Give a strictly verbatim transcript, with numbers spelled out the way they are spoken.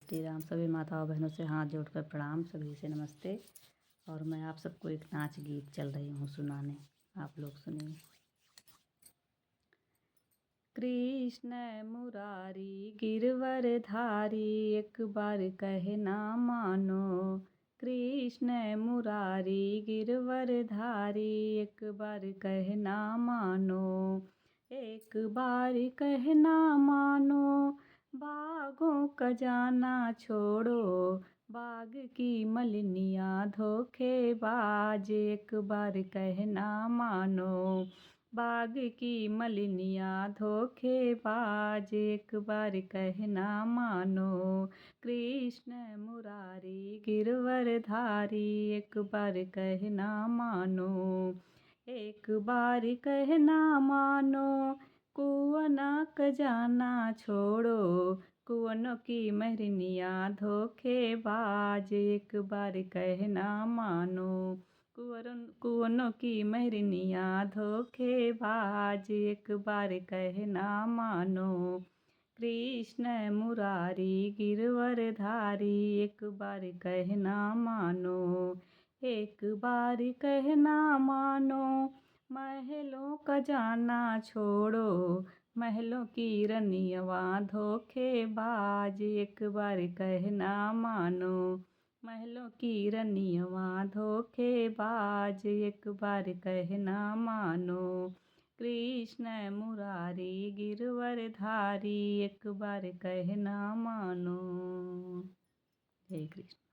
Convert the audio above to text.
श्री राम। सभी माताओं बहनों से हाथ जोड़कर प्रणाम, सभी से नमस्ते। और मैं आप सबको एक नाच गीत चल रही हूँ सुनाने, आप लोग सुनिए। कृष्ण मुरारी गिरवर धारी, एक बार कहना मानो। कृष्ण मुरारी गिरवर धारी, एक बार कहना मानो। एक बार कहना मानो, बागों का जाना छोड़ो। बाग की मलिनिया धोखेबाज, एक बार कहना मानो। बाग की मलिनिया धोखेबाज, एक बार कहना मानो। कृष्ण मुरारी गिरवर धारी, एक बार कहना मानो। एक बार कहना मानो, कुअना क जाना छोड़ो। कुअनों की महरनिया धोखेबाज, एक बार कहना मानो। कुअरन-, कुअनों की महरनिया धोखेबाज, एक बार कहना मानो। कृष्ण मुरारी गिरवर धारी, एक बार कहना मानो। एक बार कहना मानो, महलों का जाना छोड़ो। महलों की रनियवा धोखेबाज, एक बार कहना मानो। महलों की रनियवा धोखेबाज, एक बार कहना मानो। कृष्ण मुरारी गिरवर धारी, एक बार कहना मानो। जय कृष्ण।